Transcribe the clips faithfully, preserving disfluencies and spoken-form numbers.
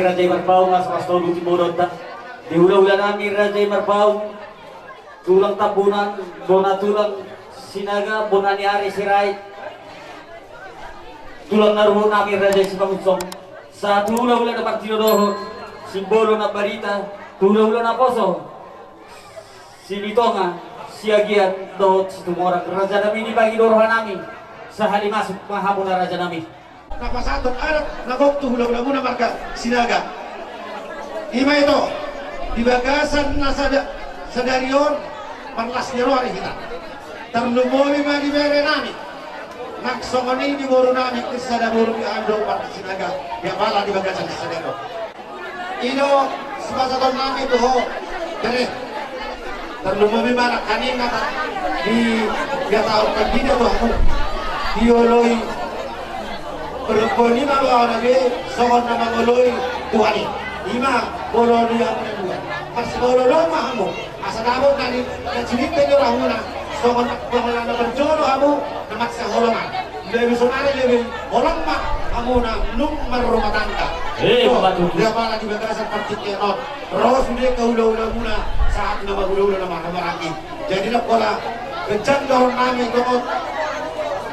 Raja i Marpaung, asa mastolu timbo dohot di hulahula nami Raja i Marpaung, tulang Tambunan, bona tulang Sinaga, bona ni ari Sirait, tulang na ruhut nami Raja i Simangunsong, sahat tu hulahula na martinodohon, simbolo na barita, tu hulahula naposo Silitonga, Siagian dohot Situmorang, raja nami, dipangido roha nami, sahali masuk ma hamuna raja nami. Na pasahathon adat na gok tu hulahulamuna marga Sinaga. Ima ito, di bagasan na sada, sadari on marlas ni roha do hita. Tarlumobi ma di bere nami. Nang songon i di boru nami, sada boru di ando parti Sinaga, di apala di bagasan sadari on. I do sipasahaton nami tu ho, bere. Tarlumobi ma nangkaning na di, di hatahon pandida tu hamu. Dioloi. Perempuan i ma baoa na be songon na mangoloi Tuhan i. Ima, molo di hamu na dua. Marsipaolooloan ma hamu. Asa dapot na di, na cininte ni rohamuna. Songon, songon na berjolo hamu, na marsihaholongan. Lebih sonari lebih holong ma hamuna nunga marrumah tangga. Eh, betul. Di apala di bagasan partingkian on. Ro sude angka hulahulamuna, sahat tu na marhulahula na marhahamaranggi. Jadi na pola ganjang dohonon nami dohot.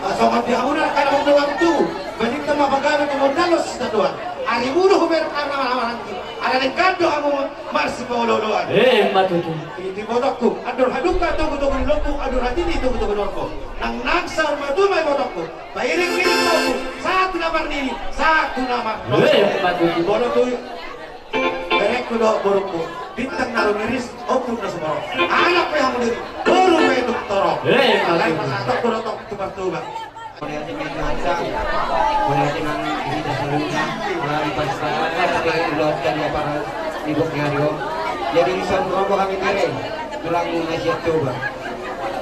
Ah, songon di hamuna angka na mandongani tu. Baen hita ma pagabe tu mondal do sitadoan. Ari mulu hubereng angka na marhahamaranggi. Ala denggan do hamu marsipaolooloan. Eh, ima tutu. Di, di ibotongku, andor halumpang togutogu ni lombu, andor hatiti togutogu ni horbo. Nang nang saur matua ma ibotongku. Pairingiring ma hamu, sahat tu na marnini, sahat tu na mar. Eh, ima tutu. Molo tu berengku dohot borungku, bintang na rumiris, ombun na sumorop. Anak pe hamu diri, boru pe tung torop. Eh, ima tutu. Alai pasahatonku do tong tu Martoba. Mauliate ma di Tuhanta, mauliate ma di hita saluhutna, mauliate ma di Tuhanta, di apala ni gok ni ari on. Jadi dison ro do hami bere, tulangmu na sian Toba.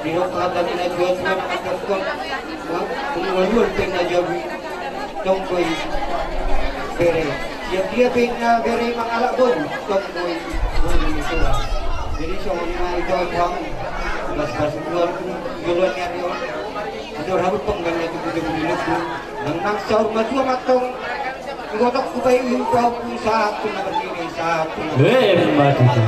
Didok hata ni natuatua na mandok, umur dua puluh pe na jabu, tong do i bere. Sian dia pe na bere mangalap boru, tong do i boru ni Toba. Jadi songon i ma ito tuang, bas-bas tuang, joloan ni ari on. Andor halumpang ma na tugu-tugu ni lombu. Nang nang saur matua ma tong. Ibotongku, pairingiring ma hamu sahat tu na marnini, sahat tu na. Eh, ima tutu.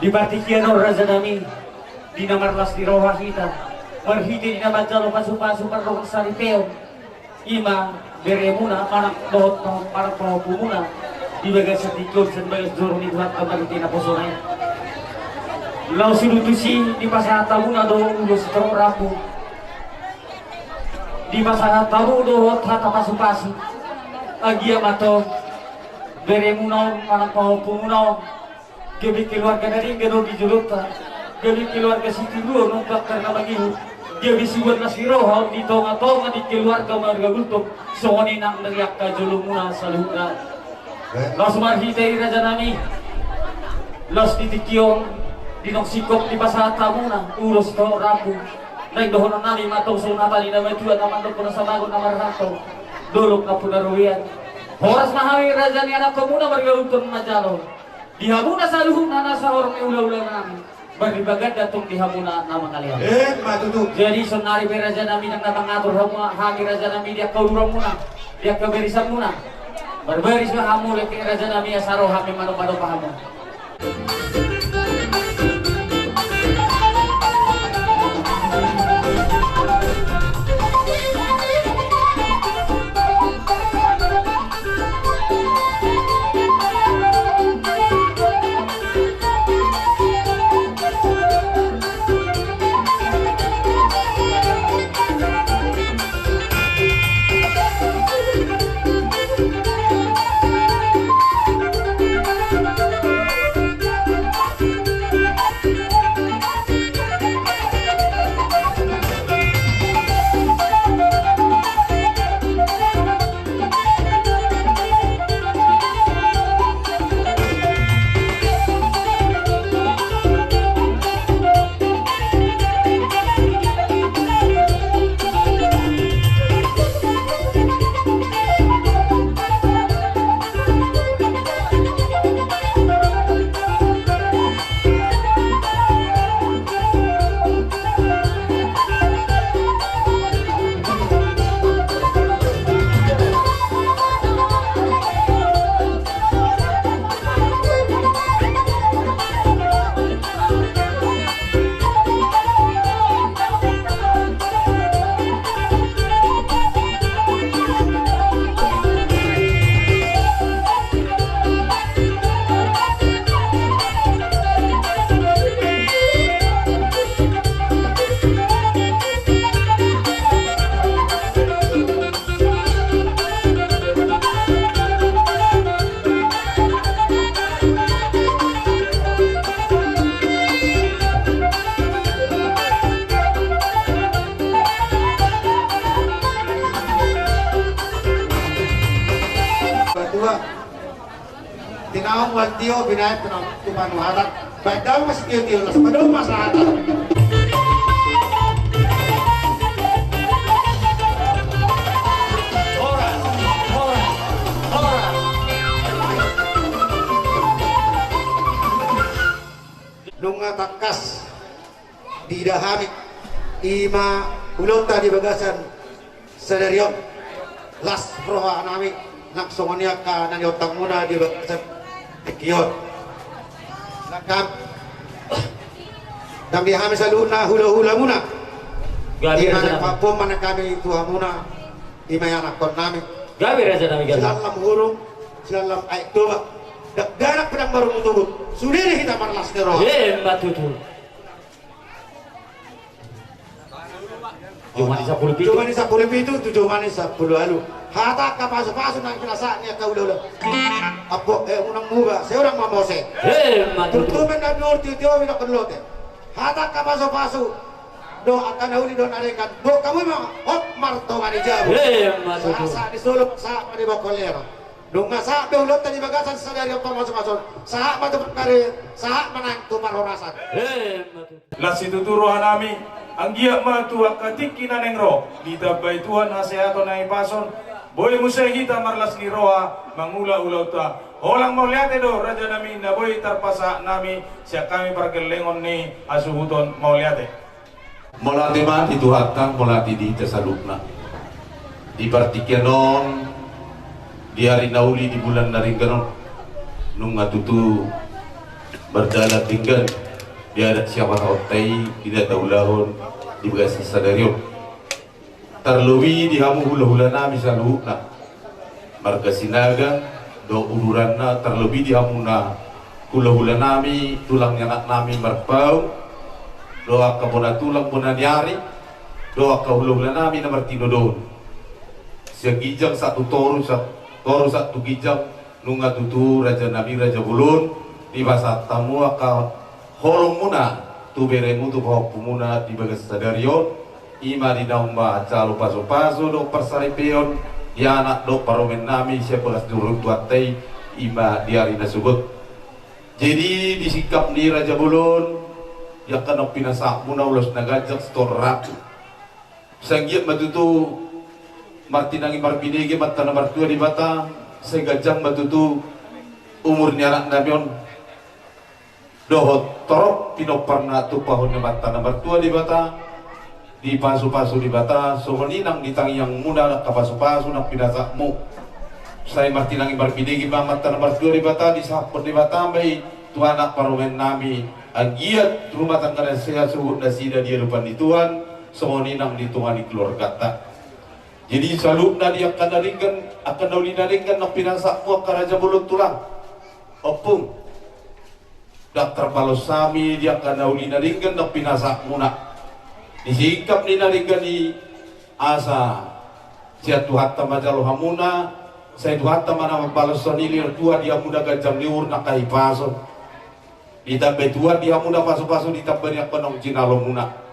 Di partingkian on, raja nami, di na marlas ni roha hita, marhite di na manjalo pasupasu mardongan saripeon, i ma beremuna manang dohot manang pahompumuna di bagasan tingki on sian bagas joro ni Tuhanta marhite naposona i. Laos sude tusi dipasahat hamuna do ulos torop rambu, dipasahat hamu dohot hata pasupasu. Anggiat ma antong beremuna on manang pahompumuna on gabe keluarga na denggan on di jolonta, gabe keluarga sitiruon on tu angka na mangihut, gabe siboan las ni roha on di tongatonga ni keluarga marga Gultom, songon i nang di angka jolomuna saluhutna. Laos marhite i, raja nami, laos di tingki on, di naung singkop dipasahat hamuna ulos torop rambu, naeng dohonon nami ma antong songon hata ni na matua na mandok, na sabagot na marhalto, dolok nampuna robean. Horas ma hami raja ni anakkonmuna marga Gultom manjalo di hamuna saluhutna na sahorong ni hulahula nami, marlipatganda antong di hamuna na mangalean. Emma tutu. Jadi saonnari pe raja nami, nang na mangatur hamu, hami raja nami di angka uduranmuna, di angka barisanmuna, marbaris ma hamu, lengke raja nami, asa ro hami manopadopa hamu. Patua. Tinaon mual tio binaen tinaon tu panuhatan. Baen damang ma sitiotio, las ma damang ma sahatan. Horas, horas, horas. Nunga tangkas diida hami i ma ulaonta di bagasan sadari on. Las roha nami nang songon i angka na niontangmuna di bagasan tingki on. Nang hami, nang di hami saluhutna hulahulamuna. Gabe, i ma raja nami. Nang pahompu ma nang hami tu hamuna, i ma ianakkon nami. Gabe, raja nami, gabe. Silallam hurung, silallam aek Toba. Dakdanak pe ndang marungutungut. Sude do hita marlas ni roha. Emma tutu. Jumadi sampulu pitu. Jumadi sampulu pitu tu jumadi sampulu ualu. Hata angka pasupasu nang pinasahat ni angka hulahula. Apo, eh, unang muba, seorang mamose. Emma tutu. Turtu mendam nur tio-tio minok kelote. Hata angka pasupasu. Do angka na uli do na denggan. Bo kamu memang hot martonga ni jabu. Emma tutu. Sahat, sahat di suluk, sahat ma di bongkol ni era. Nunga sahat be ulaonta di bagasan sadari on pamasupasu on. Sahat ma tu panggabean, sahat ma nang tu parhorasan. Emma tutu. Las situtu roha nami, anggiat ma tu angka tingki na naeng ro, ditambai Tuhan hasehaton nang hipason, boi muse hita marlas ni roha mangula ulaonta. Holang mauliate do raja nami na boi tarpasahat nami sian hami pargellengon ni hasuhuton, mauliate. Mauliate ma di Tuhanta, mauliate di hita saluhutna. Di partingkian on, di ari na uli, di bulan na denggan on, nunga tutu Mardalan denggan di adat siapataonta i di na taulahon di bagasan sadari on. Tarlobi di hamu hulahulanami saluhutna, marga Sinaga dohot uduranna, tarlobi di hamuna hulahulanami, tulang ni anaknami Marpaung, dohot angka bona tulang bona ni ari, dohot angka hulahulanami na martinodohon. Sian ginjang sahat tu toru, sahat toru sahat tu ginjang, nunga tutu rajanami raja bolon, dipasahat hamu angka holongmuna tu beremu tu pahompumuna di bagasan sadari on, i ma di naung manjalo pasupasu dohot parsaripeon di anak dohot paromennami sian bagas ni hurang Tuhanta i, i ma di ari na sogot. Jadi di singkap ni raja bolon, di angka naung pinasahatmuna ulos na ganjang sitorop. Sai anggiat ma tutu martinangi marbinege Amanta na martua Debata, sai ganjang ma tutu umur ni anaknami on, dohot torop pinomparna tumpahon ni Amanta na martua Debata, dipasupasu Debata songon i nang di tangiangmuna angka pasupasu naung pinasahatmu. Sai martinangi marbinege ma Amanta na martua Debata, disahaphon Debata ma i tu anak paromennami, anggiat rumah tangga na sehat sogot nasida di adopan ni Tuhan, songon i nang di tonga ni keluarganta. Jadi saluhutna di angka na denggan, angka na uli na denggan naung pinasahatmu angka raja bolon tulang, ompung, ndang tarbalos hami di angka na uli na denggan naung pinasahatmuna. Di singkap ni na denggan i, asa sian Tuhanta ma jalo hamuna, sai Tuhanta ma na mambalos songon i, liat Tuhan di hamuna ganjang ni umur nang hahipason. Ditambai Tuhan di hamuna pasupasu, ditambai ni angka naung jinalomuna.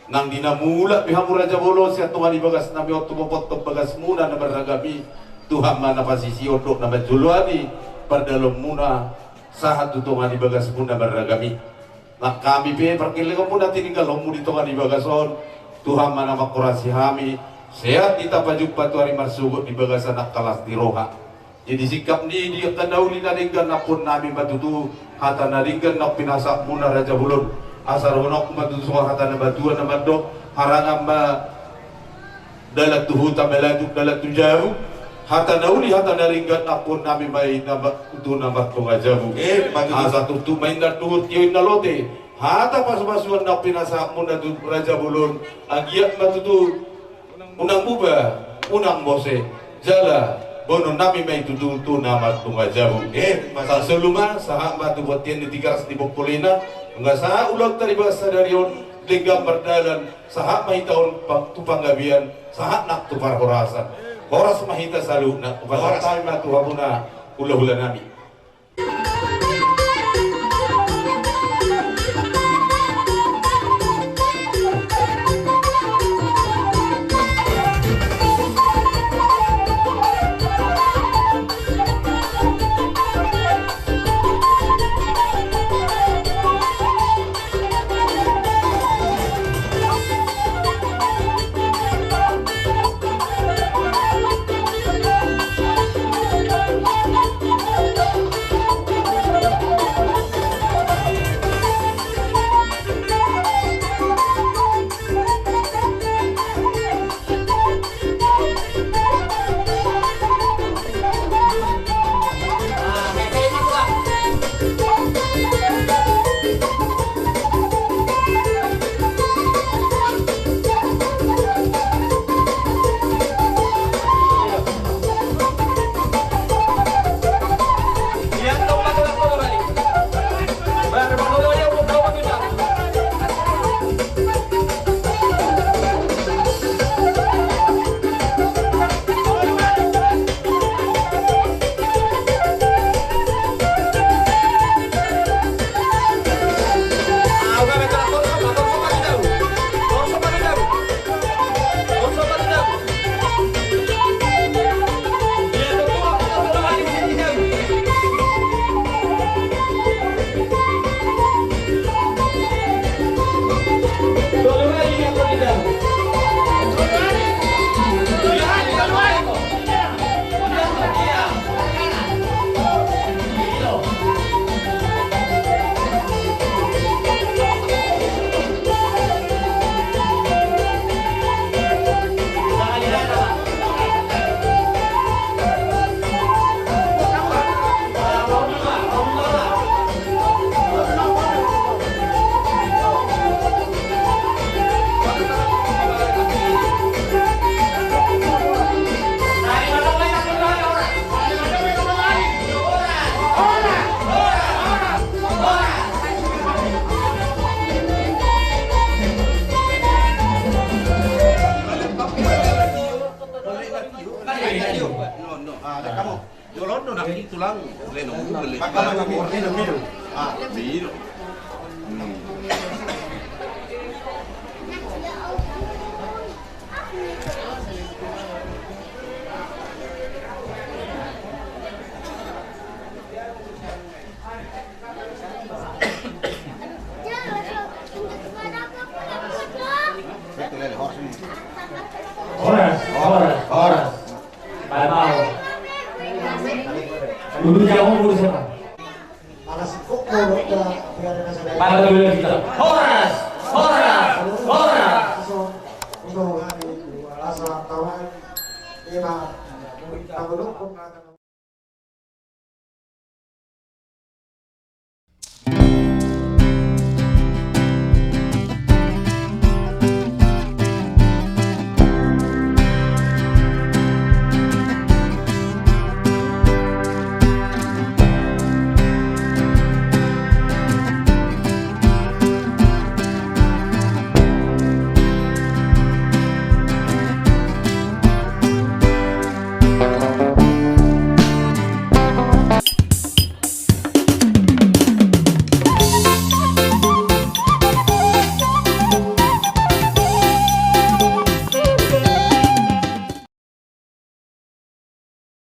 Nang di na mulak be hamu raja bolon sian tonga ni bagasnami on tu bopothon bagasmuna na marragam i, Tuhan ma na pasisihon dohot na manjoloani pardalaanmuna sahat tu tonga ni bagasmuna na marragam i. Nang hami pe pargellengonmuna tininggalhonmu di tonga ni bagas on, Tuhan ma na manghorasi hami, sehat hita pajumpa tu ari marsogot di bagasan angka las ni roha. Jadi singkap ni i, di angka na uli na denggan ampuonnami ma tutu hata na denggan naung pinasahatmuna raja bolon. Asa dohononku ma tutu songon hata na matua na mandok, harangan ma dalan tu huta, melajuk dalan tu jabu. Hata na uli hata na denggan ampuonnami ma i na ma-, tutu na martonga jabu. Eh, ma tutu. Asa tutu ma inna duhut tio inna lote, hata pasupasuan naung pinasahatmuna tu raja bolon, anggiat ma tutu unang buba, unang mose, jala boanonnami ma i tutu tu na martonga jabu. Eh, ma tutu. Sahat solu ma, sahat ma tu bontean ni Tigaras di Bompolena, nunga sahat ulaonta di bagasan sadari on, denggan mardalan, sahat ma hita on pa-, tu panggabean, sahat nang tu parhorasan. Horas ma hita saluhutna, hupasahat hami ma tu hamuna hulahulanami. Kamu, jolo on do nangkin tulang. Leno, leno. Maka minum, minum. Ah, minum. Hmm. Horas, horas, horas. Bae mau. Dulu jauh dulu siapa? Mana tu bilang kita? Horas, horas, horas.